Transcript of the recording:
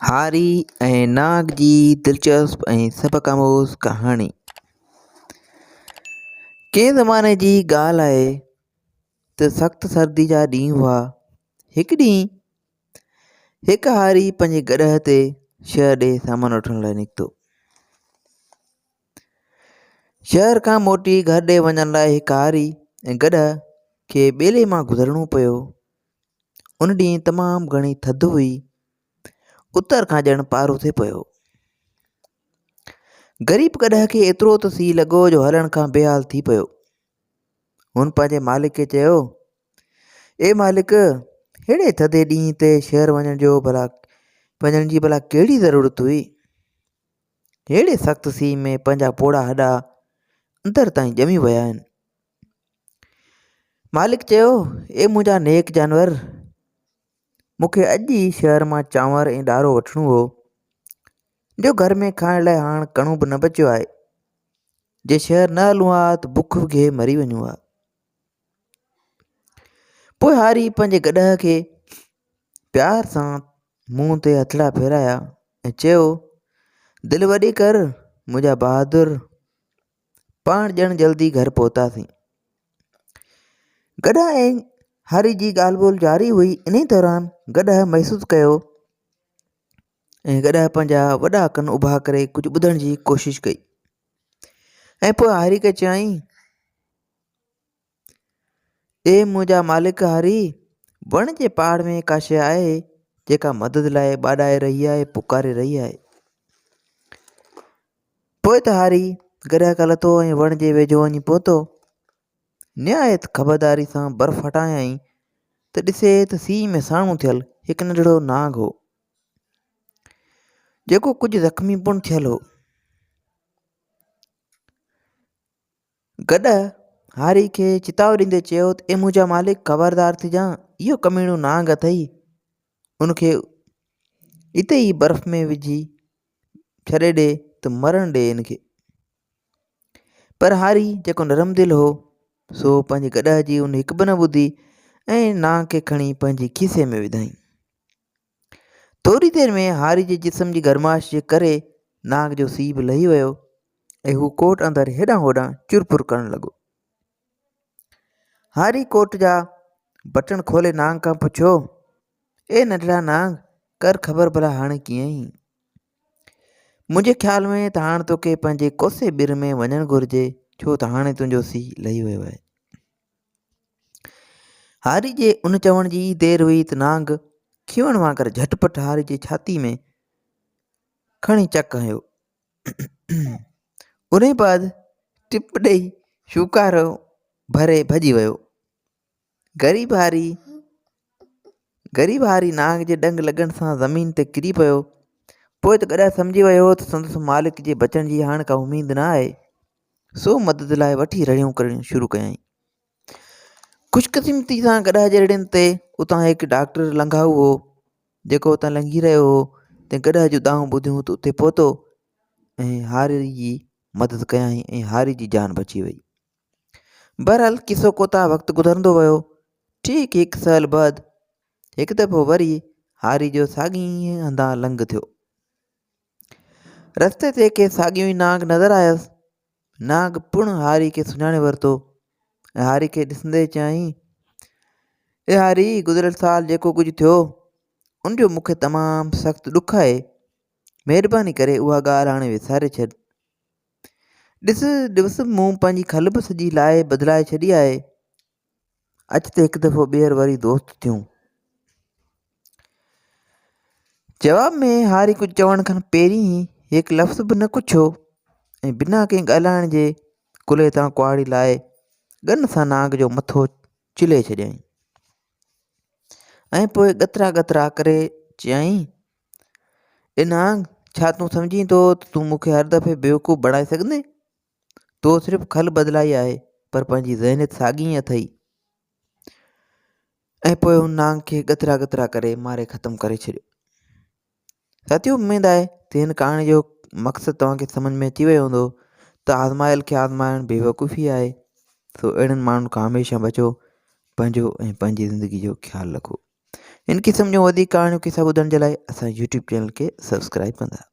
هاري ۽ نانگ جي دلچسپ ۽ سبق آموز ڪهاڻي. ڪنهن زماني جي ڳالهه آهي ته سخت سردي جا ڏينهن هئا. هڪ ڏينهن هڪ هاري پنهنجي گڏهه تي شهر ڏي سامان وٺڻ لاء نڪتو. شهر کان موٽي گهر ڏي وڃڻ لاء هڪ هاري ۽ گڏهه کي ٻيلي مان گذرڻو پيو. ان ڏينهن تمام گهڻي ٿڌ هئي. اتر کان ڄڻ پارو ٿي پيو. غريب گڏهه کي ايترو ته سيء لڳو جو هلڻ کان بيحال ٿي پيو. هن پنهنجي مالڪ کي چيو، اي مالڪ! ههڙي ٿڌي ڏينهن تي شهر وڃڻ جو ڀلا وڃڻ جي ڀلا ڪهڙي ضرورت هئي؟ ههڙي سخت سيء ۾ پنهنجا پوڙها هڏا اندر تائين ڄمي ويا آهن. مالڪ چيو، اي منهنجا نيڪ جانور! مون کي اڄ ئي شهر مان چانور ۽ ڏارو وٺڻو هو، جو گهر ۾ کائڻ لاء هاڻ ڪڻو به نه بچيو آهي. جي شهر نه هلون ها ته بک وگهي مري وڃون ها. پوء هاري پنهنجي گڏهه کي پيار سان منهن تي هٿڙا ڦيرايا ۽ چيو، دل وڏي ڪر منهنجا بهادر! پاڻ ڄڻ جلدي گهر پهتاسين. گڏهه ۽ هاري جي ڳالهه ٻولهه جاري هئي انهي دوران گڏهه محسوس ڪيو ۽ گڏهه پنهنجا وڏا ڪن اڀا ڪري ڪجهه ٻڌڻ جي ڪوشش ڪئي ۽ پوء هاري کي چيائين اي منهنجا مالڪ هاري وڻ جي پاڙ ۾ ڪا شيء آهي جيڪا مدد لاء ٻاڏائي رهي آهي پڪاري رهي آهي پوء ته هاري گڏهه کان لٿو ۽ وڻ جي ويجهو وڃي پهتو. نهايت خبرداري سان برف هٽايائين ته ڏسي ته سيء ۾ ساڻو ٿيل هڪ ننڍڙو نانگ هو، جيڪو ڪجهه زخمي پڻ ٿيل هو. گڏهه هاري کي چتاء ڏيندي چيو ته اي منهنجا مالڪ خبردار ٿجان، اهو ڪميڻو نانگ اٿئي، ان کي اتي ئي برف ۾ وجهي ڇڏي ڏي ته مرڻ ڏي ان کي. پر هاري جيڪو نرم دل هو سو پنهنجي گڏهه جي ان هڪ به نه ٻڌي ۽ نانگ کي کڻي پنهنجي کيسي ۾ وڌائين. ٿوري دير ۾ هاري جي جسم جي گرمائش جي ڪري نانگ جو سيء به لهي ويو ۽ هو ڪوٽ اندر هيڏانهن هوڏانهن چرپر ڪرڻ لڳو. هاري ڪوٽ جا بٽڻ کولي نانگ کان پڇيو، اي ننڍڙا نانگ، ڪر خبر ڀلا هاڻي ڪيئن آهين؟ منهنجي خيال ۾ ته هاڻ توکي پنهنجي ڪوسي ٻر ۾ وڃڻ گهرجي، ڇو ته هاڻي تنهنجو سيء لهي ويو آهي. هاري جي ان چوڻ جي ئي دير هئي ته نانگ کيوڻ وانگر جهٽ پٽ هاري جي ڇاتي ۾ کڻي چڪ هنيو. انهي بعد ٽپ ڏئي شوڪارو ڀري ڀڄي ويو. غريب هاري غريب هاري نانگ جي ڏنگ لڳڻ سان زمين تي ڪري پيو. پوء ته گڏهه سمجهي ويو ته سندس مالڪ جي بچڻ جي هاڻ ڪا اميد نه آهي، سو مدد لاء وٺي رڙيون ڪرڻيون شروع ڪيائين. خوش قسمتي سان گڏهه جي رڙين تي اتان هڪ ڊاڪٽر لنگهائو هو، جيڪو اتان لنگهي رهيو هو، تنهن گڏهه جون دانهون ٻڌيون ته اتي پهتو ۽ هاري جي مدد ڪيائين ۽ هاري جي جان بچي وئي. بهرحال قصو ڪوتاهه وقت گذرندو ويو. ٺيڪ هڪ سال بعد هڪ دفعو وري هاري جو ساڳئي ئي هنڌان لنگهه ٿيو. رستي تي کيس ساڳيو ئي نانگ نظر آيس. نانگ پڻ هاري کي سڃاڻي ورتو ۽ هاري کي ڏسندي چيائين، اي هاري گذريل سال جيڪو ڪجهه ٿيو، ان جو مون کي تمام سخت ڏک آهي. مهرباني ڪري اها ڳالهه هاڻي وساري ڇڏ. ڏس ڏس مون پنهنجي کل به سڄي لاهي بدلائي ڇڏي آهي. اچ ته هڪ دفعو ٻيهر وري دوست ٿيون. جواب ۾ هاري ڪجهه چوڻ کان پهرين ئي هڪ لفظ به نه ڪڇيو ۽ بنا ڪنهن ڳالهائڻ جي ڪلهي تان ڪهاڙي لاهي ڳن سان نانگ جو مٿو چلي ڇڏيائين ۽ پوء ڳترا ڳترا ڪري چيائين اي نانگ! ڇا تون سمجهين ٿو ته تون مون کي هر دفعي بيوقوف بڻائي سگهندين؟ تو صرف کل بدلائي آهي، پر پنهنجي ذهنيت ساڳي ئي اٿئي. ۽ پوء هن نانگ کي ڳترا ڳترا ڪري ماري ختم ڪري ڇڏيو. ساٿيو اميد آهي ته هن ڪهاڻي جو مقصد توهان کي سمجهه ۾ اچي ويو هوندو ته آزمايل کي آزمائڻ بيوقوفي آهي سو اهڙن ماڻهن کان هميشه بچو پنهنجو ۽ پنهنجي زندگي جو خيال رکو. هن قسم جون وڌيڪ ڪهاڻيون قصا ٻڌڻ جي لاء اسان يوٽيوب چينل کي سبسڪرائب ڪندا.